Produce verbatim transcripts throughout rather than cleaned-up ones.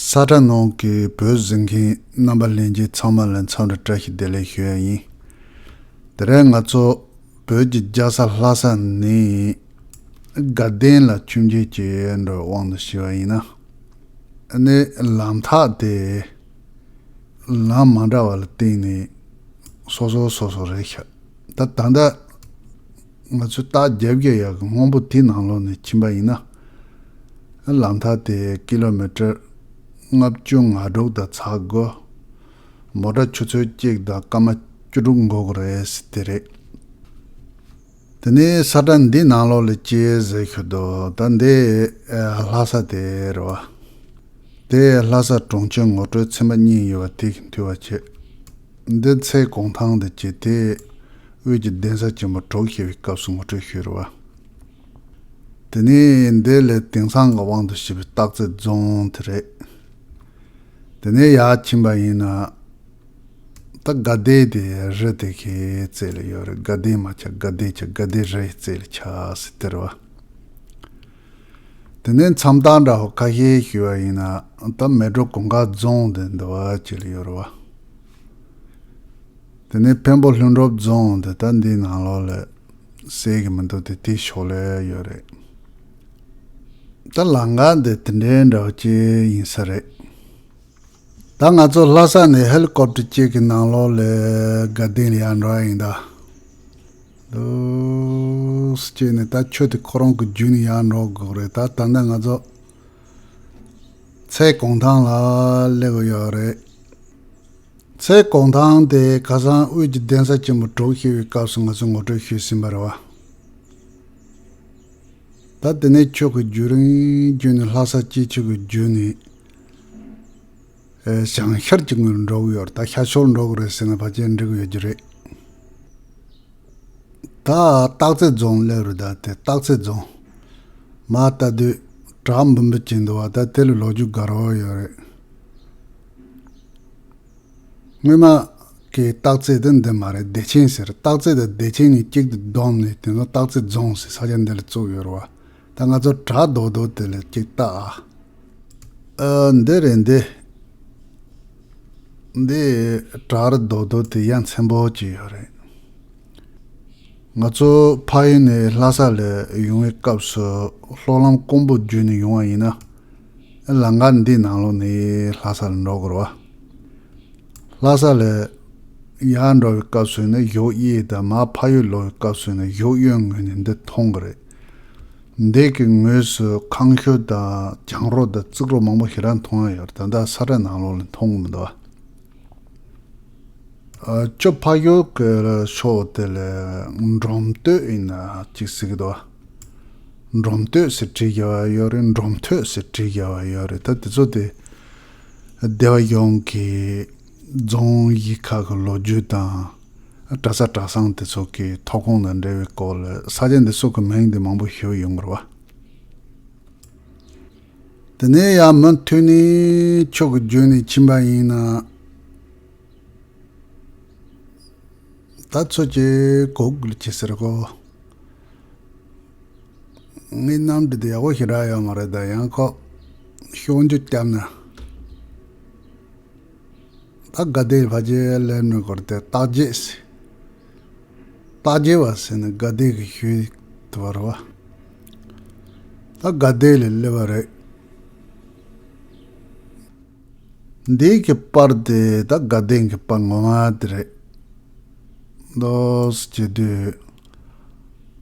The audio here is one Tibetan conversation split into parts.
ས་ཁྲ་ནང་གི་བོད་གཟིགས་མཁན་རྣམ་པ་ལྷན་རྒྱས་ཚང་མ་ལ་འཚམས་འདྲི་བཀྲ་ཤིས་བདེ་ལེགས་ཞུ་ཡ་ཡིན། དེ་རིང་ང་ཚོ་བོད་ཀྱི་རྒྱལ་ས་ལྷ་ས་ནས་དགའ་ལྡན་ལ་མཆོད་མཇལ་གྱི་འགྲོ་དབང་དུ་བྱས་པ་ཡིན་ན། ཨ་ནི་ལམ་ཐག་དེ་ལམ་མ་འདྲ་བ་ལ་བརྟེན་ནས་སོ་སོ་སོ་སོ་རེད་ཤག་ད་ད་ལྟ་ང་ཚོས་རྟགས་རྒྱབ་རྒྱག་ཡག་གི་སྔོན་པོ་དེའི་ནང་ལོགས་ནས་ཕྱིན་པ་ཡིན་ན། ལམ་ཐག་དེ་ཀི་ལོ་མི་ཊར་ལྔ་བཅུ་ང་དྲུག་དང་ཚག་དགོས། མོ་ཊ་ཆུ་ཚོད་གཅིག་དང་སྐར་མ་བཅུ་དྲུག་འགོར་གི་རེད་ཟེར་དེ་རེད། དེ་ནས་ས་ཁྲ་འདི་ནང་ལོགས་ལ་སྐྱེལ་ཟེར་ཤོད་དོ། ད་འདི་ལྷ་ས་དེ་རེད་བ། དེ་ལྷ་ས་གྲོང་ཁྱེར་ངོ་སྤྲོད་ཚན་པ་གཉིས་ཡོད་པ་དེ་གི་མཐུད་པ་བྱས། འདི་ཚལ་གུང་ཐང་དུ་བྱས་ཏེ། དབུས་ཀྱི་གདན་ས་ཆེན་པོ་དྲུག་ཞེས་པའི་སྐབས་སུ་ངོ་སྤྲོད་ཞུས་རེད་བ། དེ་ནས་འདི་ལས་དེང་སང་གི་དབང་དུ་བྱས་པའི་སྟག་རྩེ་རྫོང་དེ་རེད། དེ་ནས་ཡར་ཕྱིན་པ་ཡིན་ན། ད་དགའ་ལྡན་དེ་རི་དེ་གའི་རྩེ་ལ་ཡོད་རེད། དགའ་ལྡན་མ་ཆགས་དགའ་ལྡན་ཆགས་དགའ་ལྡན་རིའི་རྩེ་ལ་ཆགས་ཟེར་དེ་རེད་བ། དེ་ནས་མཚམས་རྟགས་འདྲ་བོ་ཁ་ཤས་ཞུས་པ་ཡིན་ན། ད་མལ་གྲོ་གུང་དཀར་རྫོང་དེ་འདི་བ་ཅིག་ལ་ཡོད་རེད་བ། དེ་ནས་འཕན་པོ་ལྷུན་གྲུབ་རྫོང་དེ་ད་འདིའི་ནང་ལོགས་ལ་ཟེར་གི་མི་འདུག་དེ་དེའི་ཕྱོགས་ལ་ཡོད་རེད། ད་ལམ་ཁ་འདི་དེ་འདྲའི་འདྲ་བོ་ཅིག་ཡིན་ས་རེད། ད་ང་ཚོ་ལྷ་ས་ནས་ཧེ་ལི་ཀོབ་ཊར་གཅིག་གི་ནང་ལོགས་ལ་དགའ་ལྡན་ལ་ཡར་འགྲོ་ཡ་ཡིན་ད། འདུག་སེ་བྱས་ནས་ད་ཆུ་དེ་ཁོ་རང་གི་བརྒྱུད་ནས་ཡར་འགྲོ་དགོས་རེད། ད་ད་ལྟ་ང་ཚོ་ཚལ་གུང་ཐང་ལ་སླེབས་ཡོད་རེད། ཚལ་གུང་ཐང་དེ་ཁ་སང་དབུས་ཀྱི་གདན་ས་ཆེན་པོ་དྲུག་ཞེས་པའི་སྐབས་སུ་ང་ཚོས་ངོ་སྤྲོད་ཞུས་ཟིན་པ་རེད་བ། ད་དེ་ནས་ཆུ་གི་རྒྱུན་རིང་བརྒྱུད་ནས་ལྷ་ས་སྐྱིད་ཆུ་གི་བརྒྱུད་ནས། ཨེ། བྱང་ཤར་གྱི་ངོས་འགྲོ་གི་ཡོད་རེད། ད་ཤར་ཕྱོགས་འགྲོ་གི་རེད་ཟེར་ན་ཕལ་ཆེར་འགྲིག་གི་ཡོད་ཀྱི་རེད། ད་སྟག་རྩེ་རྫོང་སླེབས་རེད། ད་དེ་སྟག་རྩེ་རྫོང་མར་ལྟ་དུས་བྲག་འབུམ་པ་ཅིག་འདུག་བ། ད་དེ་ལ་ལོ་རྒྱུས་དགའ་རབ་ཡོད་རེད། སྔོན་མ་གི་སྟག་རྩེ་དེ་འདི་མ་རེད། བདེ་ཆེན་ཟེར། སྟག་རྩེ་དང་བདེ་ཆེན་གཉིས་གཅིག་ཏུ་བསྡོམས་ནས་དེ་ཚོ་སྟག་རྩེ་རྫོང་ཟེར་ས་ཆ་འདི་ལ་བཙུགས་ཡོད་རེད་བ། ད་ང་ཚོ་བྲག་རྡོག་རྡོག་དེ་ལ་གཅིག་ལྟ་ཨ། ཨ། འདི་རེད་འདི། འདི་བྲག་རྡོག་རྡོག་དེ་ཡ་མཚན་པོ་ཅིག་ཡོད་རེད། ང་ཚོ་ཕ་ཡུལ་ནས་ལྷ་ས་ལ་ཡོང་བའི་སྐབས་སུ་གློག་ལམ་ཀོང་པོ་བརྒྱུད་ནས་ཡོང་བ་ཡིན་ན། ལམ་ཁ་འདིའི་ནང་ལོགས་ནས་ལྷ་ས་ལ་འགྲོ་དགོས་རེད་བ། ལྷ་ས་ལ་ཡར་འགྲོ་བའི་སྐབས་སུ་ནི་གཞོགས་གཡས་དང་མར་ཕ་ཡུལ་ལོག་པའི་སྐབས་སུ་ནི་གཞོགས་གཡོན་ངོས་ནས་འདི་མཐོང་གི་རེད། འདི་གི་ངོས་སུ་ཁང་ཤུལ་དང་གྱང་རོ་དང་རྩིག་རོ་མང་པོ་ཞེ་དྲག་མཐོང་ཡ་ཡོད་རེད། ད་ལྟ་ས་ཁྲ་ནང་ལོགས་ལ་མཐོང་གི་མི་འདུག་བ། ཨ། ཆུ་ཕ་ཡུལ་གྱི་ཕྱོགས་དེ་ལ་འབྲོམ་སྟོད་ཡིན་ན་ཅིག་ཟེར་གི་འདུག་བ། འབྲོམ་སྟོད་ཟེར་བྲིས་བཞག་པ་ཡོད་རེད། འབྲོམ་སྟོད་ཟེར་བྲིས་བཞག་པ་ཡོད་རེད། ད་དེ་ཚོ་དེ་སྡེ་བ་གཞུང་གི་རྫོང་གཞིས་ཁག་གི་ལོ་རྒྱུས་དང་། གྲྭ་ས་གྲྭ་ཚང་དེ་ཚོ་གི་ཐོབ་ཁུངས་དང་འབྲེལ་བའི་སྐོར་ལ་ས་ཆ་འདི་ཚོ་གི་མིང་དེ་མང་པོ་ཞིག་ཡོང་གི་རེད་བ། དེ་ནས་ཡར་མུ་མཐུད་ནས་ཆུ་གི་བརྒྱུད་ནས་ཕྱིན་པ་ཡིན་ན། ད་ཚོད་ཀྱི་གོ་དགུ་ལ་ཅི་ཟེར་གོ། ངའི་གནམ་གྲུ་དེ་ཡག་པོ་ཞེ་དྲག་ཡོད་མ་རེད། ད་ཡང་ཁོ་ཤོག་འཇུ་བརྒྱབ་ན། ད་དགའ་ལྡན་ཕལ་ཆེར་སླེབས་ནས་སྐོར་དེ་སྟག་རྒྱས་ཟེར། སྟག་རྒྱས་པ་ཟེར་ནས་དགའ་ལྡན་གྱི་ཤུལ་དུ་བ་རེད་བ། ད་དགའ་ལྡན་ལ་སླེབས་པ་རེད། འདི་གི་པར་དེ་ད་དགའ་ལྡན་གྱི་པར་ངོ་མ་དེ་རེད། འདུག་སེ་བྱེད་དུས།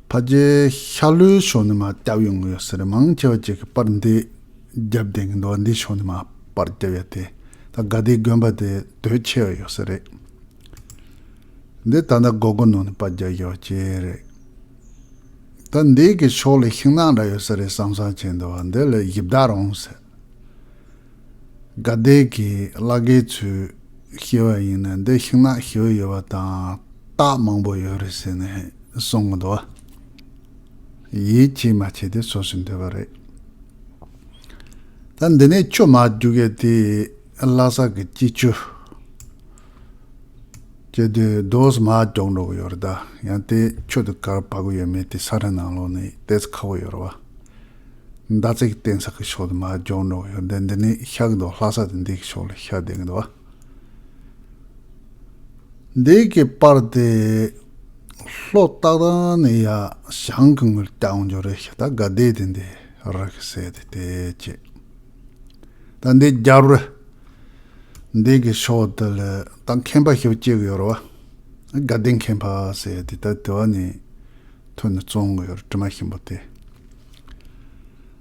ཕལ་ཆེར་ཤར་ལྷོའི་ཕྱོགས་ནས་མར་བརྒྱབ་ཡོང་གི་ཡོད་ས་རེད། མང་ཆེ་བ་ཅིག་གིས་པར་འདི་བརྒྱབ་བསྡད་ཀྱི་འདུག་འདིའི་ཕྱོགས་ནས་མར་པར་བརྒྱབ་ཡ་དེ། ད་དགའ་ལྡན་དགོན་པ་དེ་དོད་ཆེ་བ་ཡོད་ས་རེད། འདི་ད་ལྟ་སྒོར་སྒོར་ནང་ནས་པར་བརྒྱབ་ཡོད་ཅེས་རེད། ད་འདི་གི་ཕྱོགས་ལ་ཤིང་ནགས་འདྲ་ཡོད་ས་རེད་བསམ་བསམ་བྱས་འདུག་འདི་ལ་གཞི་བདག་རོང་ཟེར། དགའ་ལྡན་གྱི་བླ་རྒན་ཚོས་བཤད་པ་ཡིན་ན་འདི་ཤིང་ནགས་ཞེ་པོ་ཡོད་པ་དང་སྟག་མང་པོ་ཡོད་རེད་ཟེར་ནས་གསུང་གི་འདུག་ཡིད་ཆེས་མ་བྱས་ཏེ་སོ་སོས་འདོད་པ་རེད། ད་འདི་ནས་ཆུ་མར་རྒྱུག་ཡས་དེ་ལྷ་ས་གི་སྐྱིད་ཆུ། ཅེས་དུས་རྡོ་སུ་མར་རྒྱུག་འགྲོ་གི་ཡོད་རེད། ད་ཡང་དེ་ཆུ་དེ་གར་བབས་གི་ཡོད་མེད་དེ་ས་ཁྲ་ནང་ལོགས་ནས་ཏོག་ཙམ་ཁག་པོ་ཡོད་རེད་བ། མདའ་རྩེ་གི་རྟེན་ས་གི་ཕྱོགས་དེ་མར་འགྱོ་འགྲོ་གི་ཡོད། འདི་འདི་ནས་ཤར་གི་འདུག་ལྷ་ས་དེ་འདི་གི་ཕྱོགས་ལ་ཤར་བསྡད་གི་འདུག་འདི་གི་པར་དེ་ལྷོ་སྟག་ཐང་ནས་ཡར་བྱང་གི་ངོས་ལ་བལྟ་འོང་རྒྱུ་རེད་ཤག་ད་དགའ་ལྡན་དེ་འདི་རི་གི་ཟེར་དེ་དེ་བྱས། ད་འདི་རྒྱབ་རི། འདི་གི་ཕྱོགས་འདི་ལ་ད་མཁན་པ་ཞིག་སྐྱེས་གི་ཡོད་རེད་བ། དགའ་ལྡན་མཁན་པ་ཟེར་དེ་ད་དེ་བ་ནས་ཐོན་ནས་བཙོང་གི་ཡོད་རེད། དྲི་མ་ཞིམ་པོ་དེ།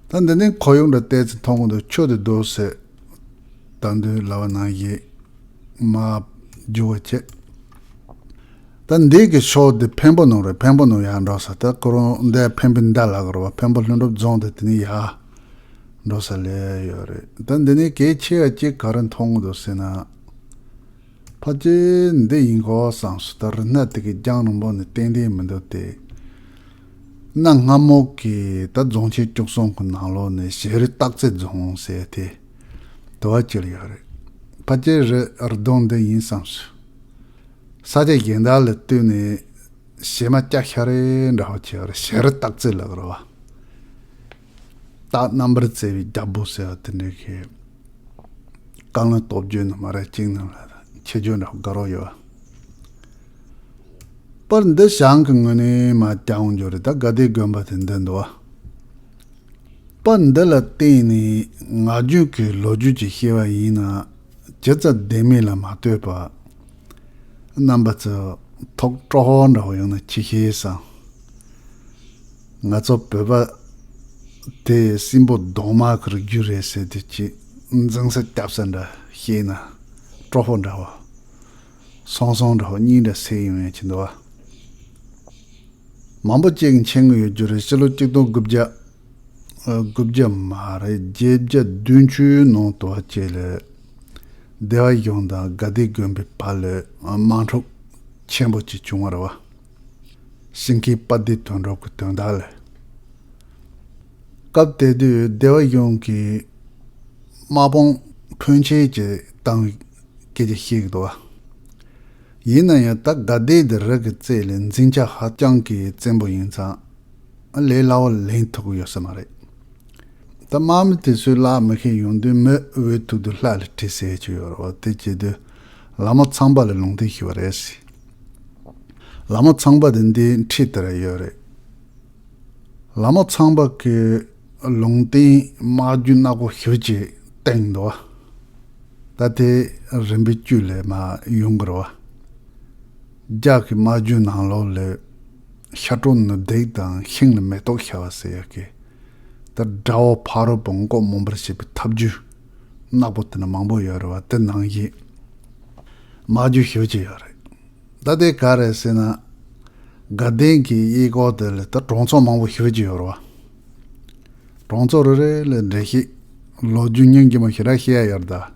ད་འདི་ནས་ཁོར་ཡུག་འདྲ་བལྟས་ཚེ་མཐོང་གི་འདུག་ཆུ་དེ་རྡོ་སེ། ད་འདི་ལ་བ་ནང་བཞིན་མ་རྒྱུ་བ་བྱེད། ད་འདི་གི་ཕྱོགས་འདི་འཕན་པོ་ནང་རེད། འཕན་པོ་ནང་ཡར་འགྲོ་ས། ད་ཁོ་རང་འདི་འཕན་པོའི་མདའ་ལ་གི་རེད་བ། འཕན་པོ་ལྷུན་གྲུབ་རྫོང་དེ་དེ་ནས་ཡར་འགྲོ་ས་ལ་ཡོད་རེད། ད་འདི་ནས་གལ་ཆེ་བ་གཅིག་ག་རེ་མཐོང་གི་འདུག་ཟེར་ན། ཕལ་ཆེར་འདི་ཡིན་གོ་བསམ་སོང་། ད་རི་སྣ་དེ་གི་རྒྱང་རིང་པོ་ནས་ཏན་ཏན་མི་འདུག་སྟེ། གནའ་སྔ་མོ་གི་ད་རྫོང་ཆེན་བཅུ་གསུམ་གི་ནང་ལོགས་ནས་བྱེ་རི་སྟག་རྩེ་རྫོང་ཟེར་དེ་དེ་བ་ཅིག་ལ་ཡོད་རེད། ཕལ་ཆེར་རི་རི་གདོང་འདི་ཡིན་བསམ་སོང་། ས་ཆ་གཞན་དག་ལ་ལྟོས་ནས་བྱེ་མ་སྐྱ་ཤ་རེ་འདྲ་བོ་ཅིག་ཡོད་རེད། བྱེ་རི་སྟག་རྩེ་ལབ་ཀྱི་རེད་བ། སྟག་རྣམ་པར་རྩེ་བའི་རྒྱལ་པོ་ཟེར་བ་དེ་འདྲ་གི། རྐང་ལག་སྟོབས་བརྗོད་ནི་མ་རེད། གཅིག་ནང་ལ་ཆེ་བརྗོད་འདྲ་དགའ་རོགས་ཡོད། པར་འདི་བྱང་གི་ངོས་ནས་མར་བལྟ་འོང་རྒྱུ་རེད། ད་དགའ་ལྡན་དགོན་པ་དེ་འདི་འདུག་བ། པར་འདི་ལ་བལྟས་ནས་ང་རྒྱུན་གྱི་ལོ་རྒྱུས་ཀྱི་བཤད་པ་ཡིན་ན་ཇི་ཙམ་བདེན་མིན་ལ་མ་ལྟོས་པར། རྣམ་པ་ཚོ་ཐུགས་སྤྲོ་བོ་འདྲ་བོ་ཡོང་ན་ཅི་ཤེས་བསམ། ང་ཚོ་བོད་པ་དེ་སྲིན་པོ་གདོང་དམར་གྱི་རིགས་རྒྱུད་རེད་ཟེར་དུས་ཀྱི་འཛིང་ས་སྐྱབས་ས་འདྲ་ཤེས་ན་སྤྲོ་པོ་འདྲ་བོ། སོང་སོང་འདྲ་བོ་གཉིས་འདྲ་སེ་ཡོང་ཡ་ཅི་འདུག་བ། མང་པོ་ཅིག་མཁྱེན་གྱི་ཡོད་རྒྱུ་རེད། ཕྱི་ལོ་གཅིག་སྟོང་དགུ་བརྒྱ་ཨ་དགུ་བརྒྱ་མ་རེད། བརྒྱད་བརྒྱ་བདུན་ཅུ་ནང་དུ་བ་བཅས་ལ་སྡེ་བ་གཞུང་དང་དགའ་ལྡན་དགོན་པའི་བར་ལ་དམག་འཁྲུག་ཆེན་པོ་ཅིག་བྱུང་བ་རེད་བ། ཤིང་ཁའི་དཔལ་ལྡན་དོན་གྲུབ་ཀྱི་དོན་དག་ལ། སྐབས་དེ་དུས་སྡེ་བ་གཞུང་གིས་དམག་དཔུང་ཕོན་ཆེ་ཅིག་བཏང་བའི་སྐད་ཆ་བཤད་ཀྱི་འདུག་བ། ཡིན་ན་ཡང་ད་དགའ་ལྡན་དེ་རི་གི་རྩེ་ལ་འཛིང་ཆ་ཧ་ཅང་གི་བཙན་པོ་ཡིན་ཙང་། ལས་སླ་བོ་ལེན་ཐུབ་ཀྱི་ཡོད་ས་མ་རེད། ད་དམག་མི་དེ་ཚོས་བརླག་མི་ཤེས་ཡོང་དུས་མི་འོས་ཐུག་དུས་ལྷ་ལ་ཁྲིད་ཟེར་གྱི་ཡོད་རེད་བ། དེ་བྱེད་དུས་ལ་མོ་ཚངས་པ་ལ་ལུང་བསྟན་ཞུས་པ་རེད། ལ་མོ་ཚངས་པ་དེ་འདིའི་འཁྲིས་དེར་ཡོད་རེད། ལ་མོ་ཚངས་པ་གི་ལུང་བསྟན་དམག་རྒྱུད་ནག་པོ་ཞེ་པོ་ཅིག་བསྟན་འདུག་ད་དེ་རིམ་པས་བཅུད་ལས་མར་ཡོང་གི་རེད་བ། རྒྱ་གི་དམག་རྒྱུད་ནང་ལོགས་ལ་ཤ་གྲོག་ནུབ་བརྡེག་དང་ཤིང་ལ་མེ་ཏོག་ཤར་བ་ཟེར་ཡག་གི། ད་དགྲ་བོ་ཕ་རོལ་པོ་མགོ་རྨོངས་པར་བྱེད་པའི་ཐབས་ཇུས་ནག་པོ་དེ་འདྲ་མང་པོ་ཡོད་རེད་བ། དེ་ནང་བཞིན་དམག་རྒྱུད་ཞེ་པོ་ཅིག་ཡོད་རེད། ད་དེ་ག་རེད་ཟེར་ན། དགའ་ལྡན་གྱི་གཡས་སྐོར་དེ་ལ་ད་གྲོང་ཚོ་མང་པོ་ཞེ་པོ་ཅིག་ཡོད་རེད་བ། གྲོང་ཚོ་རེ་རེ་ལ་འགྲེལ་བཤད་ལོ་རྒྱུས་སྙིང་རྗེ་མོ་ཞེ་དྲག་བཤད་ཡ་ཡོད་རེད་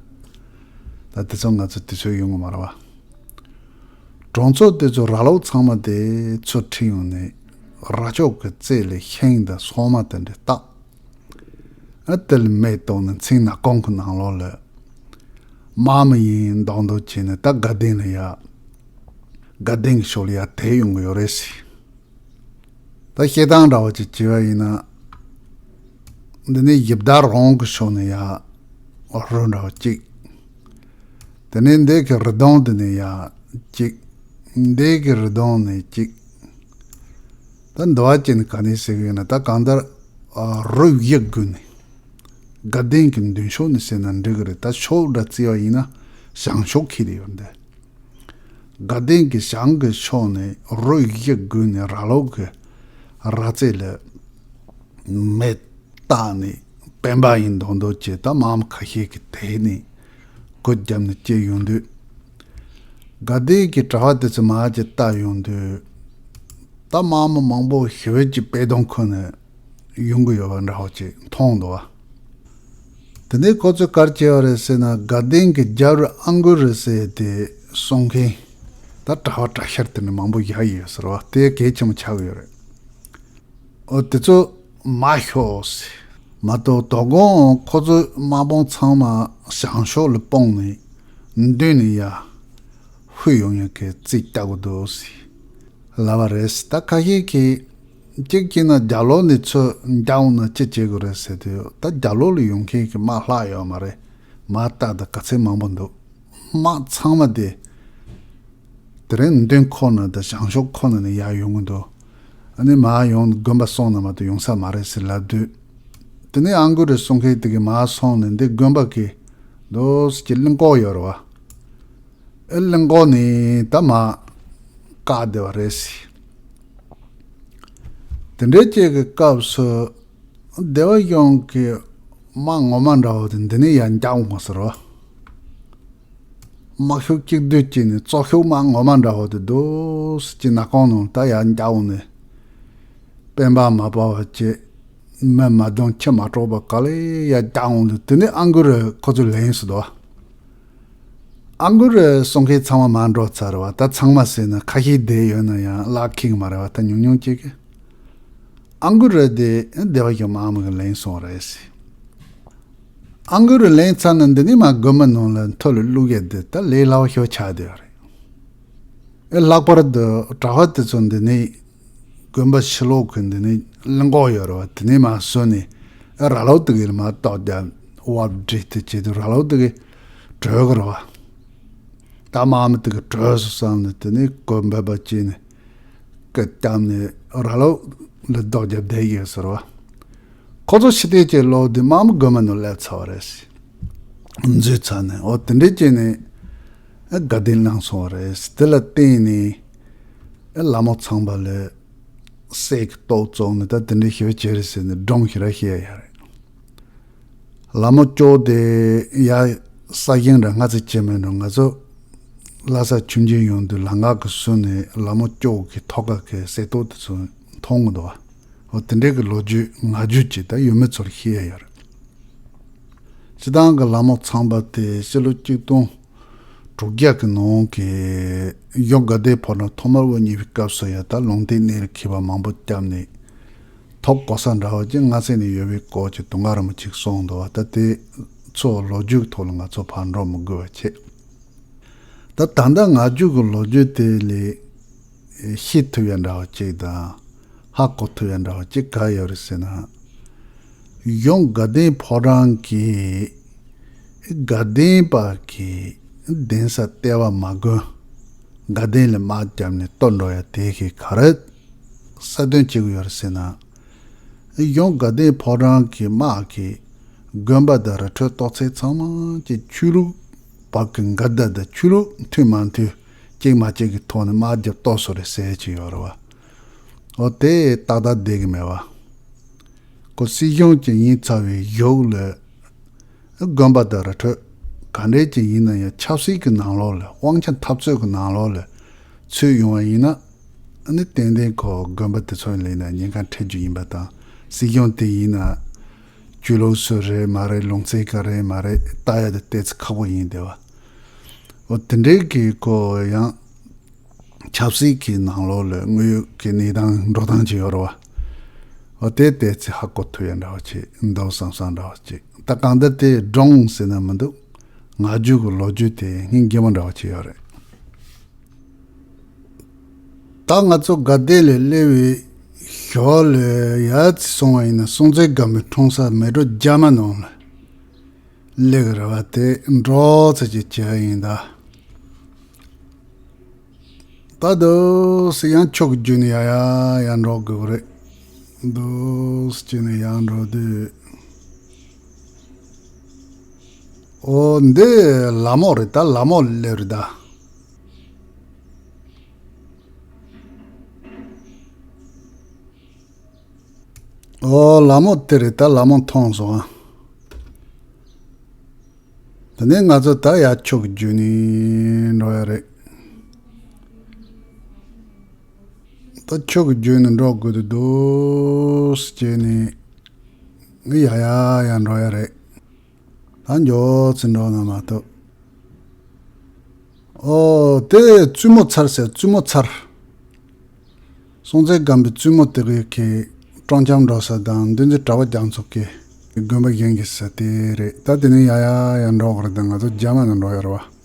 ད། ད་དེ་ཚོ་ང་ཚོ་དུས་ཚོད་ཡོང་གི་མ་རེད་བ། གྲོང་ཚོ་དེ་ཚོ་ར་ལོག་ཚང་མ་དེ་ཚུར་ཁྲིད་ཡོང་ནས་ར་ཅོ་གི་རྩེ་ལ་ཤིང་དང་སོག་མ་དེ་འདྲ་བཏགས། ཨ་དེ་ལ་མེ་གཏོང་ནས་མཚན་ནག་ཁུང་གི་ནང་ལོགས་ལ་དམག་མི་ཡིན་མདོག་མདོག་བྱས་ནས་ད་དགའ་ལྡན་ལ་ཡ། དགའ་ལྡན་གྱི་ཕྱོགས་ལ་ཡ་དེད་ཡོང་གི་ཡོད་རེད་ཟེར། ད་བཤད་སྟངས་འདྲ་བོ་ཅིག་བྱས་པ་ཡིན་ན། འདི་ནས་གཞི་བདག་རོང་གི་ཕྱོགས་ནས་ཡ་རུ་འདྲ་བོ་གཅིག་དེ་ནས་འདི་གི་རི་གདོང་འདི་ནས་ཡ་གཅིག་འདི་གི་རི་གདོང་ནས་གཅིག་ད་འདི་བ་ཅན་ག་ནས་ཟེར་གི་ཡོད་ན། ད་གང་ལྟར་རུ་བཞི་དགོས་ནས་དགའ་ལྡན་གྱི་མདུན་ཕྱོགས་ནས་ཟེར་ན་འགྲིག་གི་རེད། ད་ཕྱོགས་འདྲ་བརྩི་བ་ཡིན་ན་བྱང་ཕྱོགས་ཁེལ་ཏེ་ཡོད་འདི། དགའ་ལྡན་གྱི་བྱང་གི་ཕྱོགས་ནས་རུ་བཞི་བགོས་ནས་ར་ལོག་གི་ར་རྩེ་ལ་མེ་བཏགས་ནས་སྤེན་པ་ཡིན་མདོག་མདོག་བྱས། ད་དམག་མི་ཁ་ཤས་ཀྱིས་དེད་ནས་གུར་བརྒྱབ་ནས་བསྐྱལ་ཡོང་དུས། དགའ་ལྡན་གྱི་གྲྭ་པ་དེ་ཚོ་མར་ཅིག་བལྟ་ཡོང་དུས། ད་དམག་མི་མང་པོ་ཞེ་པོ་ཅིག་དཔེ་སྡོང་ཁུར་ནས་ཡོང་གི་ཡོད་པ་འདྲ་བོ་ཅིག་མཐོང་འདུག་བ། དེ་ནས་ཁོ་ཚོས་ག་རེ་བྱས་པ་རེད་ཟེར་ན། དགའ་ལྡན་གྱི་རྒྱབ་རི་ཨ་མགོ་རི་ཟེར་དེ་སྲུང་མཁན་ད་གྲྭ་པ་གྲྭ་ཤག་དེ་འདྲ་མང་པོ་བཞག་ཡོད་ཟེར་བ་དེ་གལ་ཆེན་པོ་ཆགས་ཀྱི་ཡོད་རེད། འོ་དེ་ཚོ་མར་ཤོག་ཟེར། མ་གཏོགས་དོ་དགོང་ཁོ་ཚོའི་དམག་དཔུང་ཚང་མ་བྱང་ཕྱོགས་ལ་སྤུངས་ནས་མདུན་ནས་ཡར་ཤོར་ཡོང་ཡག་གི་རྩིས་རྒྱག་གི་འདུག་ཟེར་ལབ་པ་རེད། ད་ཁ་ཤས་ཀྱིས་ གཅིག་བྱས་ན་རྒྱབ་ལོགས་ནས་ཚུར་འཇགས་འོང་ན་ཅི་བྱེད་དགོས་རེད་ཟེར་དུས། ད་རྒྱབ་ལོགས་ལ་ཡོང་མཁན་གྱི་དམག་ལྷག་ཡོད་མ་རེད། མ་རྟགས་དང་ག་ཚད་མང་པོ་འདུག། དམག་ཚང་མ་དེ་དེ་རིང་མདུན་ཁོག་ན་དང་བྱང་ཕྱོགས་ཁོག་ན་ནས་ཡར་ཡོང་གི་འདུག། ཨ་ནི་མར་ཡོང་དགོན་པ་སོང་ན་མ་གཏོགས་ཡོང་ས་མ་རེད་ཟེར་ལབ་དུས། དེ་ནས་ཨང་ཀུ་རི་གསུང་མཁན་དེ་གིས་མར་སོང་ནས་འདི་དགོན་པ་གི་འདུག་ཟེར་གྱི་གླིང་གོག་ཡོད་རེད་བ། ཨེ་གླིང་གོག་ནས་ད་མར་བཀག་བསྡད་པ་རེད་ཟེར། དེ་འདྲའི་ཅིག་གི་སྐབས་སུ་སྡེ་པ་གཞུང་གི་དམག་ངོ་མ་འདྲ་བོ་དེ་འདི་ནས་ཡར་འཇགས་འོང་ཟེར་བ། དམག་ཤུགས་གཅིག་བསྡུས་བྱས་ནས་བཙོག་ཤུགས་དམག་ངོ་མ་འདྲ་བོ་དེ་འདུག་ཟེར་གྱི་ནག་ཁུང་ནང་ད་ཡར་འཇགས་འོང་ནས། དཔོན་པོ་མ་པ་བ་བཅས། མི་མ་གདུང་ཁྱི་མ་གྲོགས་པ་ག་ལེ་ཡར་འཇགས་འོང་དུས། དེ་ནས་ཨང་ཀུ་རི་ཁོ་ཚོ་ལེན་སོང་འདུག། ཨང་ཀུ་རི་གསུང་མཁན་ཚང་མ་མར་འགྲོ་ཚར་བ། ད་ཚང་མ་ཟེར་ན་ཁ་ཤས་བསྡད་ཡོད་ན་ཡང་གླགས་ཁེལ་གི་མ་རེད་བ། ད་ཉུང་ཉུང་ཅིག་གིས། ཨང་ཀུ་རི་དེ་སྡེ་པ་གཞུང་དམག་མི་གིས་ལེན་སོང་རེད་ཟེར། ཨང་ཀུ་རི་ལེན་ཚར་ན་འདི་ནས་མར་དགོན་པ་ནང་ལ་མཐོ་ལ་བླུག་ཡས་དེ་ད་ལས་སླ་བོ་ཞིག་ཆགས་བསྡད་ཡོད་རེད། ཨེ་ལྷག་པར་དུ་གྲྭ་པ་དེ་ཚོ་འདི་ནས་དགོན་པ་ཕྱི་ལོགས་ཀྱི་འདི་ནས་གླིང་གོག་ཡོད་རེད་བ། དེ་ནས་མར་བཟོས་ནས་ཨེ་ར་ལོག་དེ་གི་མར་ཏོག་བརྒྱབ། བབ་བྲིས་ཏེ་བྱེད་དུས་ར་ལོག་དེ་གི་བྲོས་གི་རེད་བ། ད་དམག་མི་དེ་གི་བྲོས་སོང་བསམ་ནས་དེ་ནས་གོས་འབབ་པ་བྱས་ནས་སྐད་བརྒྱབ་ནས་ར་ལོག་ལ་རྡོ་རྒྱབ་བསྡད་ཡོད་ཟེར་བ། ཁོ་ཚོ་ཕྱི་བལྟས་ཀྱི་ལོག་དུས་དམག་མི་དགོན་པ་ནང་སླེབས་ཚར་བ་རེད་ཟེར། འཛུལ་ཚར་ནས། འོ་དེ་འདྲས་བྱས་ནས་དགའ་ལྡན་བླངས་སོང་བ་རེད་ཟེར། དེ་ལ་བརྟེན་ནས་ལ་མོ་ཚངས་པ་ལ་གསེར་གྱི་ཏོག་བཙུགས་ནས་ད་དེ་འདྲས་ཞེ་པོ་བྱས་རེད་ཟེར་ནས་སྒྲུང་ཞེ་དྲག་བཤད་ཡ་རེད། ལ་མོ་ཅོག་དེ་ཡ་ས་ཞིང་ར་སྔ་ཙམ་བྱས་མེད་འགྲོ། ང་ཚོ་ལྷ་ས་ཆུང་ཆུང་ཡོང་དུས་ལམ་ཁ་གི་ཟུར་ནས་ལ་མོ་ཅོག་གི་ཐོག་ཁ་གི་གསེར་ཏོག་དེ་ཚོ་མཐོང་གི་འདུག་བ། འོ་དེ་འདྲའི་གི་ལོ་རྒྱུས་ང་རྒྱུད་ཅིག་ད་ཡུལ་མི་ཚོར་བཤད་ཡ་ཡོད་རེད། སྤྱིར་བཏང་གི་ལ་མོ་ཚངས་པ་དེ་ཕྱི་ལོ་གཅིག་སྟོང་དྲུག་བརྒྱ་གི་ནང་གི་གཞུང་དགའ་ལྡན་ཕོ་བྲང་ཐོག་མར་དབུ་བརྙེས་པའི་སྐབས་སུ་ཡ་ད་ལུང་བསྟན་གནས་ལ་འཁེལ་བ་མང་པོ་བརྒྱབ་ནས། ཐོབ་གོ་ས་འདྲ་བོ་ཅིག་སྔ་ཚེ་ནས་ཡོད་པའི་སྐོར་གྱི་དུང་དཀར་རིན་པོ་ཆེས་གསུངས་འདུག་བ། ད་དེ་ཚོ་ལོ་རྒྱུས་ཐོག་ལ་ང་ཚོ་ཕར་འགྲོ་མི་དགོས་པ་བྱས། ད་ད་ལྟ་ང་རྒྱུད་ཀྱི་ལོ་རྒྱུས་དེ་ལས་ཤེས་ཐུབ་ཡ་འདྲ་བ་ཅིག་དང་ཧ་གོ་ཐུབ་ཡ་འདྲ་བ་ཅིག་ག་ཡོད་རེད་ཟེར་ན། གཞུང་དགའ་ལྡན་ཕོ་བྲང་གི་དགའ་ལྡན་པ་གི་གདན་ས་ལྟེ་བ་མ་དགོན། དགའ་ལྡན་ལ་དམག་བརྒྱབ་ནས་གཏོར་འགྲོ་ཡ་དེ་གི་ག་རེ་གསལ་སྟོན་བྱེད་དགོས་ཡོད་རེད་ཟེར་ན། གཞུང་དགའ་ལྡན་ཕོ་བྲང་གི་དམག་གིས་དགོན་པ་དང་རི་ཁྲོད་ཏོག་ཙེ་ཚང་མ་གི་ཆོས་ལུགས་བར་གྱི་འགལ་ཟླ་དང་ཆོས་ལུགས་མཐུན་མ་མཐུན་གཅིག་མ་གཅིག་གི་ཐོག་ནས་དམག་རྒྱབ་གཏོར་སོང་རེད་ཟེར་གྱི་ཡོད་རེད་བ། འོ་དེ་ཏག་ཏག་བསྡད་ཀྱི་མེད་བ། ཁོ་སྲིད་གཞུང་ཅིག་ཡིན་ཚར་བའི་གཞུག་ལ། དགོན་པ་དང་རི་ཁྲོད་ག་འདྲས་ཅིག་ཡིན་ན་ཡང་ཆབ་སྲིད་ཀྱི་ནང་ལོགས་ལ་དབང་ཆ་འཐབ་རྩོད་ཀྱི་ནང་ལོགས་ལ་ཚུད་ཡོང་བ་ཡིན་ན། ཨ་ནི་ཏན་ཏན་ཁོ་དགོན་པ་དེ་ཚོ་ལ་ཡིན་ན་ཉེན་ཁ་འཕྲད་རྒྱུ་ཡིན་པ་དང་། སྲིད་གཞུང་དེ་ཡིན་ན་ཆོས་ལུགས་སུ་རེད་མ་རེད། ལུང་ཚན་ག་རེ་མ་རེད། ལྟ་ཡ་དེ་ཏོག་ཙམ་ཁག་པོ་ཡིན་བསྡད་བ། འོ་དེ་འདྲའི་གི་ཁོ་ཡང་ཆབ་སྲིད་ཀྱི་ནང་ལོགས་ལ་དངོས་ཡོད་ཀྱི་གནས་སྟངས་འགྲོ་སྟངས་ཅིག་ཡོད་རེད་བ། འོ་དེ་ཏོག་ཙམ་ཧ་གོ་ཐུབ་ཡ་འདྲ་བ་ཅིག་འདུག་བསམ་བསམ་འདྲ་བ་ཅིག། ད་གང་ལྟར་དེ་སྒྲུང་ཟེར་ན་མི་འདུག། ང་རྒྱུད་ཀྱི་ལོ་རྒྱུས་དེ་སྙིང་རྗེ་མོ་འདྲ་བ་ཅིག་ཡོད་རེད། ད་ང་ཚོ་དགའ་ལྡན་ལ་སླེབས་པའི་ཞོར་ལ་ཡར་ཙམ་སོང་བ་ཡིན་ན་སྲོང་བཙན་སྒམ་པོའི་འཁྲུངས་ས་མལ་གྲོ་རྒྱ་མ་ནང་ལ་སླེབས་ཀྱི་རེད་བ། དེ་འགྲོ་ཚར་ཅིག་བྱས་ཡིན་ད། ད་འདུག་སེ་ཡང་ཆུ་གི་རྒྱུད་ནས་ཡར་ཡར་ཡར་འགྲོ་དགོས་ཀྱི་རེད། འདུག་སེ་བྱས་ནས་ཡར་འགྲོ་དུས། འོ་འདི་ལ་མོ་རེད་ད། ལ་མོ་སླེབས་རེད་ད། འོ་ལ་མོ་དེ་རེད་ད། ལ་མོ་མཐོང་སོང་ཨ། དེ་ནས་ང་ཚོ་ད་ཡར་ཆུ་གི་རྒྱུད་ནས་འགྲོ་ཡ་རེད། ད་ཆུ་གི་རྒྱུད་ནས་འགྲོ་དགོས་དུ་འདུག་སེ་བྱས་ནས་ངས་ཡར་ཡར་ཡར་འགྲོ་ཡ་རེད། ད་མགྱོགས་ཙམ་འགྲོ་ན་མ་གཏོགས། ཨོ་དེ་བཙུན་མོ་མཚར་ཟེར། བཙུན་མོ་མཚར། སྲོང་བཙན་སྒམ་པོའི་བཙུན་མོ་དེ་གའི་གི་སྤྲང་འཁྱམ་འགྲོ་ས་དང་། འདུལ་འཛིན་གྲགས་པ་རྒྱ་མཚོ་གི་དགོན་པ་བཞེངས་ཀྱི་ས་དེ་རེད་ད། དེ་ནས་ཡར་ཡར་ཡར་འགྲོ་དགོས་རེད་ད། ང་ཚོ་རྒྱ་མ་ནས་འགྲོ་ཡ་རེད་བ།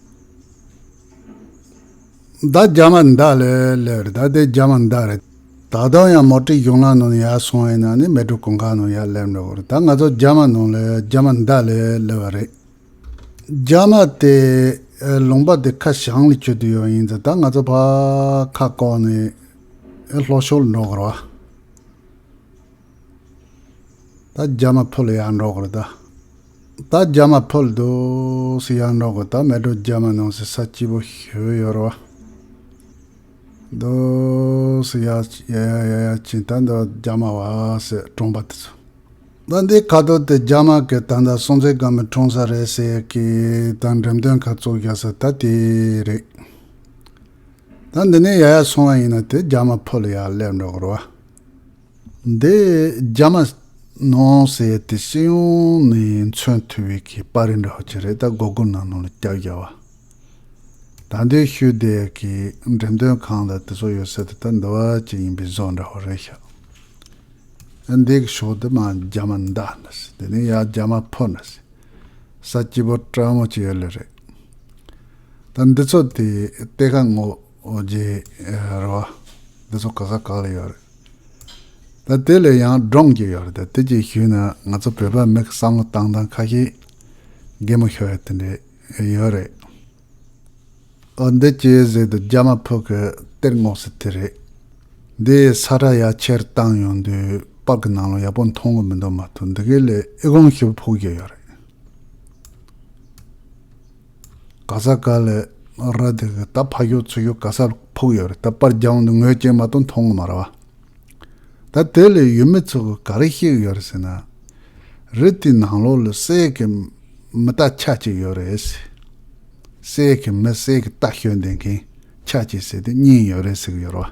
ད་རྒྱ་མ་མདའ་ལས་ལས་རེད་ད། དེ་རྒྱ་མ་མདའ་རེད་ད། ད་དུང་ཡང་མོ་ཊའི་གཞུང་ལམ་ནང་ཡར་སོང་བ་ཡིན་ན་ནི་མལ་གྲོ་གུང་དཀར་ནང་ཡར་སླེབས་འགྲོ་གི་རེད། ད་ང་ཚོ་རྒྱ་མ་ནང་ལ་རྒྱ་མ་མདའ་ལ་སླེབས་པ་རེད། རྒྱ་མ་དེ་ཨ་ལུང་པ་དེ་ཁ་བྱང་ལ་བསྐྱོད་དུ་ཡོད་ཡིན་ཙང་ད་ང་ཚོ་ཕར་ཁ་བསྐོར་ནས་ཨ་ལྷོ་ཕྱོགས་ལ་འགྲོ་གི་རེད་བ། ད་རྒྱ་མ་ཕུ་ལ་ཡར་འགྲོ་གི་རེད་ད། ད་རྒྱ་མ་ཕུ་ལ་འདུག་སེ་ཡར་འགྲོ་གི་རེད། ད་མལ་གྲོ་རྒྱ་མ་ནང་སེ་ས་སྐྱིད་པོ་ཞེ་པོ་ཡོད་རེད་བ། འདུག་སེ་ཡར་ཡར་ཡར་ཡར་ཕྱིན། ད་འདི་རྒྱ་མ་བ་སེ་གྲོང་པ་དེ་ཚོ། ད་འདི་ཁ་ཐོག་དེ་རྒྱ་མ་གི་ད་ལྟ་སྲོང་བཙན་སྒམ་པོའི་འཁྲུངས་ས་རེད་ཟེར་གི་ད་འགྲེམས་སྟོན་ཁང་བཙུགས་བཞག་ས་ད་དེ་རེད། ད་འདི་ནས་ཡར་ཡར་སོང་བ་ཡིན་ན་དེ་རྒྱ་མ་ཕུ་ལ་ཡར་སླེབས་འགྲོ་གི་རེད་བ། འདི་རྒྱ་མ་ནང་ཟེར་དེ་སྤྱི་ཡོངས་ནས་མཚོན་ཐུབ་པའི་གི་པར་རིས་འདྲ་བོ་ཅིག་རེད། ད་སྒོར་སྒོར་ནང་ནང་ལ་བརྒྱབ་བཞག་པ། ད་འདི་ཤུལ་དེ་གི་འགྲེམས་སྟོན་ཁང་ལ་དེ་ཚོ་ཡོད་ས་དེ་ད་འདི་བ་ཅིག་ཡིན་པའི་བཟོ་འདྲ་བོ་རེད་ཤག་འདི་གི་ཕྱོགས་དེ་མར་རྒྱ་མ་མདའ་འདྲ་ཟེར། དེ་ནས་ཡར་རྒྱ་མ་ཕུ་འདྲ་ཟེར། ས་སྐྱིད་པོ་སྤྲ་མོ་ཅིག་ཡོད་ལེ་རེད། ད་འདི་ཚོ་དེ་གཏེར་ཁ་ངོ་རྗེས་རེད་བ། འདི་ཚོ་ག་ས་ག་ལ་ཡོད་རེད། ད་དེ་ལས་ཡང་སྒྲུང་གི་ཡོད་རེད། ད་དེ་ཅིག་ཞུས་ན་ང་ཚོ་བོད་པ་མི་གི་བསམ་བློ་བཏང་སྟངས་ཁ་ཤས་གད་མོ་ཤོར་ཡ་དེ་འདྲས་ཡོད་རེད། ཨོ་འདི་ཅི་ཟེར་དུས་རྒྱ་མ་ཕུ་གི་གཏེར་ངོ་ཟེར་དེ་རེད། འདི་ས་ཁྲ་ཡར་ཁྱེར་བཏང་ཡོང་དུས་པར་གི་ནང་ལོགས་ཡག་པོ་མཐོང་གི་མི་འདུག་མ་གཏོགས་འདི་གའི་ལས་ཨེ་ཀོང་ཞིག་ཕུག་གི་ཡོད་རེད། ག་ས་ག་ལས་ར་དེ་གི་ད་ཕ་ཤོག་ཚུར་ཤོག་ག་ས་ཕུག་ཡོད་རེད། ད་པར་རྒྱག་འོང་དུས་ངོས་ཅན་མ་གཏོགས་མཐོང་གི་མ་རེད་བ། ད་དེ་ལས་ཡུལ་མི་ཚོ་གི་ག་རེ་བཤད་གི་ཡོད་རེད་ཟེར་ན། རི་དེའི་ནང་ལོགས་ལ་གསེར་གི་མི་རྟ་ཆ་གཅིག་ཡོད་རེད་ཟེར། གསེར་གི་མི་གསེར་གི་རྟ་ཞོན་བསྡད་མཁན་ཆ་གཅིག་ཟེར་དེ་གཉིས་ཡོད་རེད་ཟེར་གི་ཡོད་རེད་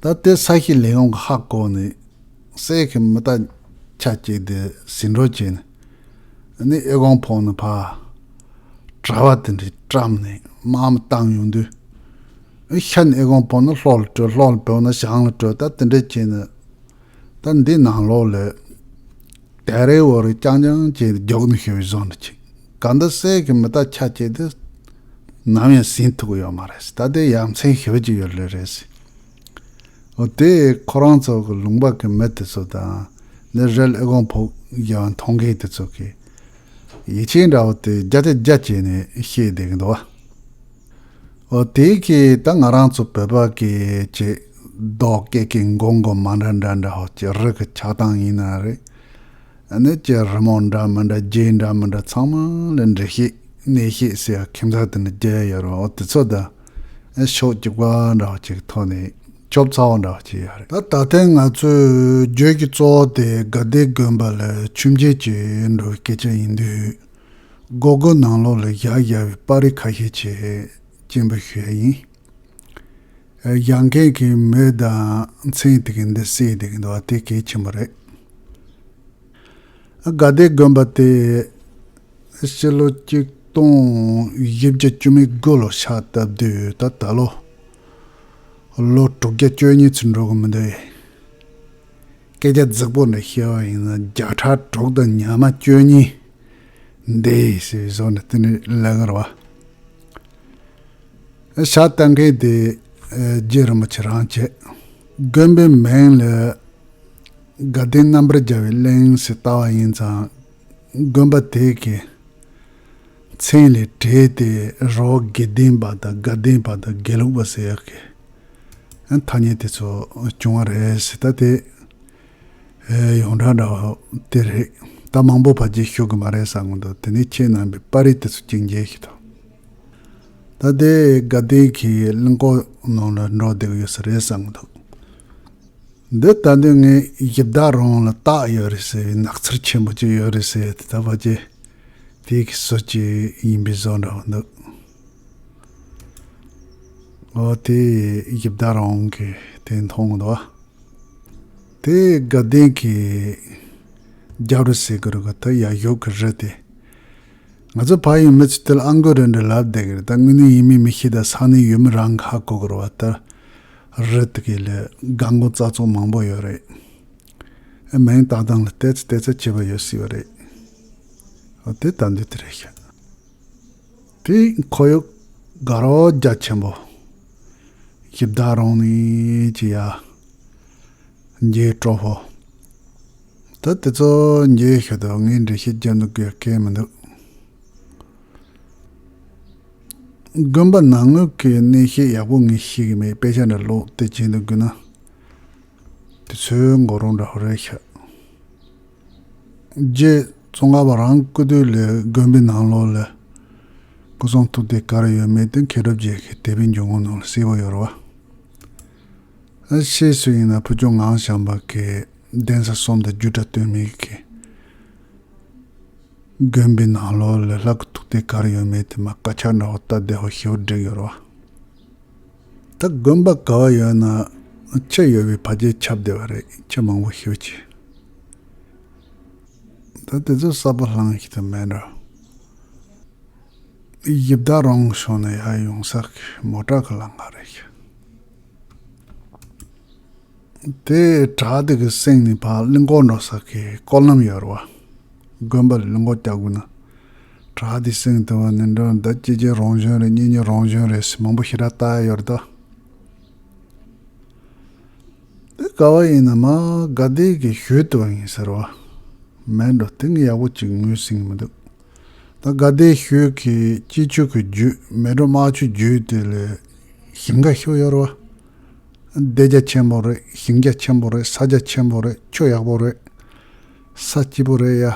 བ། ད་དེ་ས་གཤིས་ལས་ཁུངས་གི་ཧ་གོ་ནས་གསེར་གི་མི་རྟ་ཆ་གཅིག་དེ་ཟིན་འགྲོ་བྱས་ནས་ནི་ཨེ་ཀོང་ཕོག་ནས་ཕར་གྲྭ་པ་དེ་འདྲས་བཀྲམ་ནས་དམག་མི་བཏང་ཡོང་དུས། ཤ་ནི་ཨེ་ཀོང་ཕོག་ན་ལྷོ་ལ་བྲོས། ལྷོ་ལ་བྲོས་ན་བྱང་ལ་བྲོས། ད་དེ་འདྲས་བྱས་ནས་ད་འདི་ནང་ལོགས་ལ་དེ་རེ་བོ་རེ་རྐྱང་རྐྱང་བྱས་རྒྱུགས་ནས་ཤི་བའི་བཟོ་འདྲ་ཅིག་ག་འདི་གསེར་གི་མི་རྟ་ཆ་བཅད་དེ་ནམ་ཡང་ཟིན་ཐུབ་ཀྱི་ཡོད་མ་རེད། ད་དེ་ཡ་མཚན་ཞེ་པོ་ཅིག་ཡོད་ལེ་རེད། འོ་དེ་ཁོ་རང་ཚོ་གི་ལུང་པ་གི་མི་དེ་ཚོ་དང་ནི་རི་ལ་ཨེ་ཀོང་ཕོག་ཡང་མཐོང་མཁན་དེ་ཚོ་གི་ཡིད་ཆེས་འདྲ་བོ་དེ་བརྒྱ་དང་བརྒྱ་བྱས་ནས་བཤད་བསྡད་ཀྱི་འདུག་བ། འོ་དེ་གི་ད་ང་རང་ཚོ་བོད་པ་གི་ཅིག་རྡོ་སྐེ་གི་མགོ་མགོ་མ་འདྲ་འདྲ་འདྲ་བོ་ཅིག་རི་གི་ཆགས་སྟངས་ཡིན་ན་རེད། ཨ་ནི་ཅིག་རི་མོ་འདྲ་མི་འདྲ་རྒྱན་འདྲ་མི་འདྲ་ཚང་མ་ལ་འགྲེལ་བཤད་གནས་བཤད་ཟེར་ཡ་ཁྱིམ་ཚང་དེ་འདྲ་རྒྱག་ཡ་ཡོད་རེད། འོ་དེ་ཚོ་ད་ཨ་ཕྱོགས་གཅིག་པ་འདྲ་བོ་ཅིག་ཐོག་ནས་ཆོབ་ཚ་བོ་འདྲ་བོ་ཅིག་ཡོད་རེད། ད་ད་ཐེངས་ང་ཚོའི་བརྗོད་ཀྱི་གཙོ་བོ་དེ་དགའ་ལྡན་དགོན་པ་ལ་མཆོད་མཇལ་བྱེད་འགྲོ་བའི་སྐད་ཆ་ཡིན་དུས། སྒོར་སྒོར་ནང་ལོགས་ལ་བཞག་བཞག་པའི་པར་རིས་ཁ་ཤས་ཅིག་སྤྱན་འབུལ་ཞུ་ཡ་ཡིན། བཞག་མཁན་གྱི་མི་དང་མཚན་དེ་གི་འདི་གསལ་བསྡད་ཀྱི་འདུག་བ། དེ་གལ་ཆེན་པོ་རེད། དགའ་ལྡན་དགོན་པ་དེ་ཕྱི་ལོ་ཆིག་སྟོང་བཞི་བརྒྱ་བཅུ་མེད་དགུ་ལོ་ཕྱག་བཏབ་དུས་ད་ད་ལོ་ལོ་དྲུག་བརྒྱ་བཅུ་གཉིས་ཚུད་འགྲོ་གི་མི་འདུག་ཨེ། སྐད་ཆ་རྫིག་པོ་འདྲ་བཤད་པ་ཡིན་ན་བརྒྱ་ཕྲག་དྲུག་དང་ཉི་མ་བཅུ་གཉིས་འདས་ཟེར་བཟོ་འདྲ་དེ་འདྲ་ལབ་ཀྱི་རེད་བ། ཕྱག་བཏབ་མཁན་དེ་རྗེ་རིན་པོ་ཆེ་རང་བྱས། དགོན་པའི་མིང་ལ་དགའ་ལྡན་རྣམ་པར་རྒྱལ་བའི་གླིང་ཟེར་བཏགས་པ་ཡིན་ཙང་དགོན་པ་དེ་གི་མཚན་ལས་བྲལ་ཏེ་རི་བོ་དགེ་ལྡན་པ་དང་དགའ་ལྡན་པ་དང་དགེ་ལུགས་པ་ཟེར་ཡག་གི་ཐ་སྙད་དེ་ཚོ་བྱུང་བ་རེད་ཟེར། ད་དེ་ཡོངས་གྲགས་འདྲ་བ་དེ་རེད། ད་མང་པོ་ཕལ་ཆེར་ཞུ་གི་མ་རེད་བསམ་གི་འདུག་དེ་ནས་ཁྱེད་རྣམ་པས་པར་རིས་དེ་ཚོ་གཅིག་མཇལ་ཞིག་དང་། ད་དེ་དགའ་ལྡན་གྱི་གླིང་སྐོར་ནང་ལ་འགྲོ་བསྡད་ཀྱི་ཡོད་ས་རེད་བསམ་གི་འདུག་འདི་ད་འདི་ངས་གཞི་བདག་རོང་ལ་བཏགས་ཡོད་རེད་ཟེར་བའི་ནགས་ཚལ་ཆེན་པོ་ཅིག་ཡོད་རེད་ཟེར་ཡ་དེ་ད་ཕལ་ཆེར་དེའི་གི་སྲོལ་ཅིག་ཡིན་པའི་བཟོ་འདྲ་བོ་འདུག་འོ་དེ་གཞི་བདག་རོང་གི་དེ་མཐོང་གི་འདུག་བ། དེ་དགའ་ལྡན་གྱི་རྒྱབ་རི་ཟེར་གི་རེད་ག་ད་ཡར་ཞོག་གི་རི་དེ། ང་ཚོ་ཕ་ཡུལ་མི་ཚོས་དེ་ལ་ཨ་མགོ་རི་འདྲ་ལབ་བསྡད་ཀྱི་རེད། ད་དངོས་གནས་ཡིན་མིན་མི་ཤེས། ད་ས་གནས་ཡུལ་མི་རང་གིས་ཧ་གོ་གི་རེད་བ། ད་རི་དེ་གའི་ལ་རྒན་རྒོན་རྩ་ཚང་མང་པོ་ཡོད་རེད། ཨ་མིང་བཏགས་སྟངས་ལ་ཏོག་ཙམ་ཏོག་ཙམ་ཁྱད་པར་ཡོད་སྲིད་པ་རེད། འོ་དེ་ད་འདི་དེ་རེད་ཤག་དེ་ཁོར་ཡུག་དགའ་རབ་རྒྱ་ཆེན་པོ། གཞི་བདག་རོང་ནས་ཅི་ཡ། འཇིགས་སྤྲོ་པོ། ད་དེ་ཚོ་འཇིགས་ཤོད་དོ། ངས་འགྲེལ་བཤད་རྒྱབ་ན་དགོས་གལ་མི་འདུག། དགོན་པ་ནང་ངོས་ཀྱི་གནས་བཤད་ཡག་པོ་ངས་ཤེས་ཀྱི་མེད། དཔེ་ཆ་འདྲ་ཀློག་དེ་བྱེད་འདུག་དགོས་ན། དེ་ཚོའི་མགོ་རོང་འདྲ་བོ་རེད་ཤག། རྗེ་ཙོང་ཁ་པ་རང་སྐུ་དུས་ལ་དགོན་པའི་ནང་ལོགས་ལ་སྐུ་གསུང་ཐུགས་རྟེན་ག་རེ་ཡོད་མེད་དེ་མཁས་གྲུབ་རྗེ་གི་དད་པའི་འཇུག་ངོགས་ནང་ལ་གསལ་པོ་ཡོད་རེད་བ། ཨ་ཤེས་སུ་ཡིན་ན་བུ་ཆུང་ངག་འཆང་པ་གི་གདན་ས་གསུམ་དང་རྒྱུད་གྲྭ་སྟོད་སྨད་ཀྱི་དགོན་པའི་ནང་ལོགས་ལ་ལྷ་སྐུ་ཐུགས་རྟེན་ག་རེ་ཡོད་མེད་དེ་མ་དཀར་ཆག་འདྲ་བོ་སྟབས་བདེ་བོ་ཞེ་པོ་བསྒྲིགས་ཡོད་རེད་བ། ད་དགོན་པ་ག་བ་ཡོད་ན་ཆུ་ཡོད་པའི་ཕ་རྒྱལ་ཁྱབ་བསྡད་པ་རེད། ཆུ་མང་པོ་ཞེ་པོ་ཅིག། ད་དེ་ཚོ་གསར་པ་བསླངས་ཤིག་ཏུ་མེད་འགྲོ། ཡིབ་དག་རོང་ཤོར་ནས་ཡར་ཡོང་ས་གི་མོ་ཊ་གི་ལམ་ཁ་རེད། དེ་བྲག་དེ་གི་གསེང་ནས་ཕར་གླིང་སྐོར་འགྲོ་ས་གི་སྐོར་ལམ་ཡོད་རེད་བ། དགོན་པ་ལ་གླིང་སྐོར་རྒྱག་དགོས་ན། བྲག་དེ་གསེང་དུ་བ་ནས་འགྲོ་ད་ཅི་ཅི་རང་བྱོན་རེད། གཉིས་གཉིས་རང་བྱོན་རེད་ཟེར་མང་པོ་ཞེ་དྲག་བཏགས་ཡོད་རེད་ད། དེ་ག་བ་ཡིན་ན་མ་དགའ་བདེ་གི་ཤུལ་དུ་བ་ཡིན་ཟེར་བ། མེད་འགྲོ། དེ་ངས་ཡག་པོ་ཅིག་ངོས་ཟིན་གི་མི་འདུག། ད་དགའ་བདེ་ཤུལ་གྱི་སྐྱིད་ཆུ་གི་རྒྱུད་མལ་གྲོ་དམར་ཆུ་རྒྱུད་དེ་ལས་ཞིང་ཁ་ཤོར་ཡོད་རེད་བ། སྡེ་རྒྱ་ཆེན་པོ་རེད། ཞིང་རྒྱ་ཆེན་པོ་རེད། ས་རྒྱ་ཆེན་པོ་རེད། ཆུ་ཡག་པོ་རེད། ས་སྐྱིད་པོ་རེད་ཡ།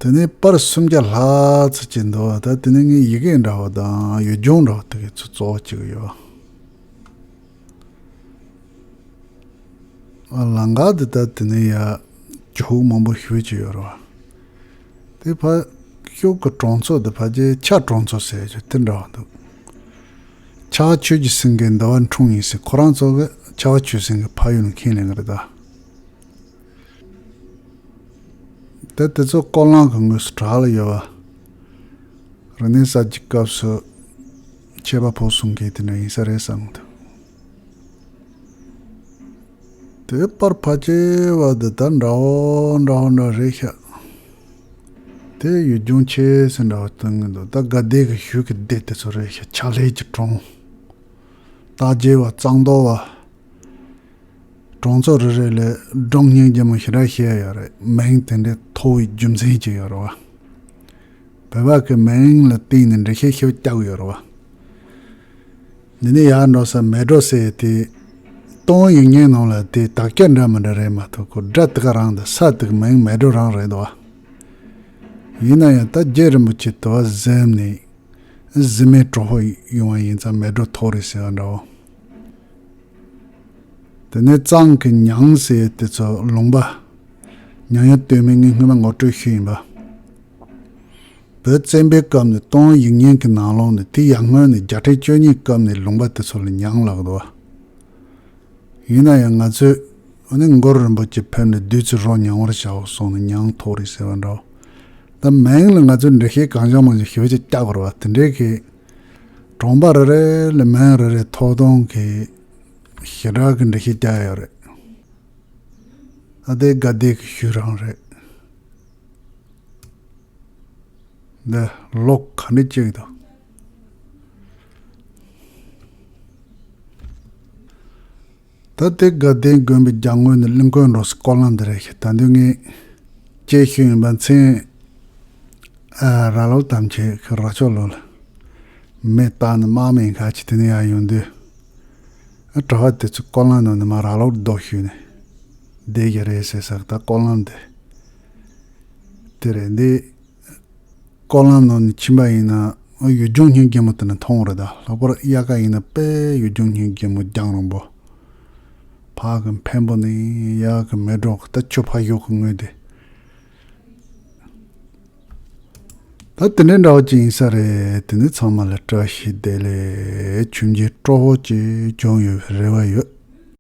དེ་ནས་པར་སུམ་བརྒྱ་ལྷག་ཙམ་ཅིག་འདུག། ད་དེ་ནས་ངས་ཡི་གེ་འདྲ་བོ་དང་ཡུལ་ལྗོངས་འདྲ་བོ་དེ་གའི་ཚོ་གཙོ་བོ་བྱེད་ཀྱི་ཡོད། ཨ་ལམ་ཁ་དེ་ད་དེ་ནས་ཡ་ཇོ་ཧུ་མང་པོ་ཞེ་པོ་ཅིག་ཡོད་རེད་བ། དེ་ཕ་ཤུག་གི་གྲོང་ཚོ་དེ་ཕ་ཅེ་ཆ་གྲོང་ཚོ་ཟེར་ཅིག་དེ་འདྲ་བ་འདུག། ཆར་པ་ཆུ་གི་སེང་གེ་འདི་བ་འཁྲུངས་ཡིན་ཟེར། ཁོ་རང་ཚོ་གི་ཆར་པ་ཆུ་སེང་གེ་ཕ་ཡུལ་ནས་ཁྱེར་ལེན་གི་རེད་ད། དེ་དེ་ཚོ་སྐོར་ལམ་གི་ངོས་སུ་བྲག་ལ་ཡོད་བ། རིག་གནས་གསར་བརྗེའི་སྐབས་སུ་ཆད་པ་ཕོག་སོང་མཁན་དེ་འདྲ་ཡིན་ས་རེད་བསམ་གི་འདུག། དེ་པར་ཕལ་ཆེ་བ་འདི་ད་འདྲ་བོ་འདྲ་བོ་འདྲ་རེད་ཤག། དེ་ཡུལ་ལྗོངས་ཆེ་ཟེར་འདྲ་བོ་སྟོན་གི་འདུག། ད་དགའ་བདེ་གི་ཤུལ་གི་སྡེ་དེ་ཚོ་རེད་ཤག། ཕྱག་ལེན་གྱི་གྲོང་། རྟ་རྒྱས་པ། གཙང་དོག་པ། གྲོང་ཚོ་རེ་རེ་ལ་སྒྲུང་སྙན་རྒྱུ་མང་ཞེ་དྲག་བཤད་ཡོད་རེད། མིང་དེ་འདྲའི་ཐོགས་པའི་རྒྱུ་མཚན་ཅིག་ཡོད་རེད་བ། བོད་པ་གི་མིང་ལ་བརྟེན་ནས་འགྲེལ་བཤད་ཞིབ་རྒྱག་གི་ཡོད་རེད་བ། འདི་ནས་ཡར་འགྲོ་ས་མལ་གྲོ་ཟེར་དེ། སྟོང་ཡིག་རྙིང་ནང་ལ་དེ་དག་ཆ་འདྲ་མི་འདྲ་རེད་མ་གཏོགས་ཁོ་སྒྲ་དེ་ག་རང་དང་ས་དེ་གི་མིང་མལ་གྲོ་རང་རེད་དོ། ཡིན་ན་ཡང་ད་རྗེ་རིན་པོ་ཆེ་དུ་བ་གཟིམ་ནས་གཟིམ་མལ་གྲོ་ཧོ་ཡོང་བ་ཡིན་ཙང་མལ་གྲོ་ཐོག་རེད་ཟེར་བ་འདྲ་བོ། དེ་ནས་གཙང་གི་ཉང་ཟེར་དེ་ཚོ་ལུང་པ། ཉང་ཡོད་སྟོད་སྨད་ངས་སྔོན་མ་ངོ་སྤྲོད་ཞུས་ཡིན་པ། བོད་བཙན་པོའི་སྐབས་ནས་སྟོང་ཡིག་རྙིང་གི་ནང་ལོགས་ནས་དེ་ཡར་སྔོན་ནས་རྒྱལ་ཕྲན་བཅུ་གཉིས་སྐབས་ནས་ལུང་པ་དེ་ཚོ་ལ་ཉང་ལབ་འདུག། ཡིན་ན་ཡང་ང་ཚོས་ཨ་ནི་མགོ་རིན་པོ་ཆེ་ཕེབས་ནས་བདུད་རྩི་རོ་མྱང་བར་བྱའོ་གསུངས་ནས་ཉང་ཐོག་རེད་ཟེར་བ་འདྲ་བོ། ད་མིང་ལ་ང་ཚོས་འགྲེལ་བཤད་གང་བྱུང་མང་བྱུང་ཞེ་པོ་ཅིག་རྒྱག་དགོས་རེད་བ། དེ་འདྲའི་གི་གྲོང་པ་རེ་རེ་ལ་མིང་རེ་རེ་ཐོགས་སྟངས་གི་ཞེ་དྲག་གི་འགྲེལ་བཤད་རྒྱག་ཡ་ཡོད་རེད། ཨ་དེ་དགའ་བདེ་གི་ཤུལ་རང་རེད། འདི་ལོག་ག་འདྲ་བྱེད་ཀྱི་འདུག། ད་དེ་དགའ་ལྡན་དགོན་པའི་རྒྱབ་ངོས་ནས་གླིང་སྐོར་འགྲོ་སའི་སྐོར་ལམ་འདི་རེད་ཤག། ད་དུང་ངས་དཔྱད་ཞུས་ཡིན་པ་མཚན། ཨ་ར་ལོ་ཐམས་ཅད་ཁོ་ར་ཕྱོགས་ལོ་ལ་མེ་བཏགས་ནས་དམག་མི་ཁ་ཅིག་དེ་ནས་ཡར་ཡོང་དུས། ཨ་གྲྭ་པ་དེ་ཚོ་སྐོར་ལམ་ནང་ནས་མར་ར་ལོ་རྡོ་གཞུས་ནས་བསྡད་ཀྱི་རེད་ཟེར་ས། ད་སྐོར་ལམ་དེ་དེ་རེད། འདི་སྐོར་ལམ་ནང་ནས་ཕྱིན་པ་ཡིན་ན་ཡུལ་ལྗོངས་སྙིང་རྗེ་མོ་དེ་ནས་མཐོང་རེད། ད་ལྷག་པར་དབྱར་ཁ་ཡིན་ན་དཔེ་ཡུལ་ལྗོངས་སྙིང་རྗེ་མོ་རྒྱང་རིང་པོ། ཕ་གི་འཕན་པོ་ནས་ཡར་གི་མལ་གྲོ་གི་ད་ཆུ་ཕ་ཞོག་གི་ངོས་དེ། ད་དེ་འདྲའི་འདྲ་བོ་ཅིག་ཡིན་ས་རེད། དེ་ནི་ཚང་མ་ལ་བཀྲ་ཤིས་བདེ་ལེགས། ཆུང་ཆུང་སྤྲོ་བོ་ཅིག་བྱུང་ཡོད་པའི་རེ་བ་ཡོད།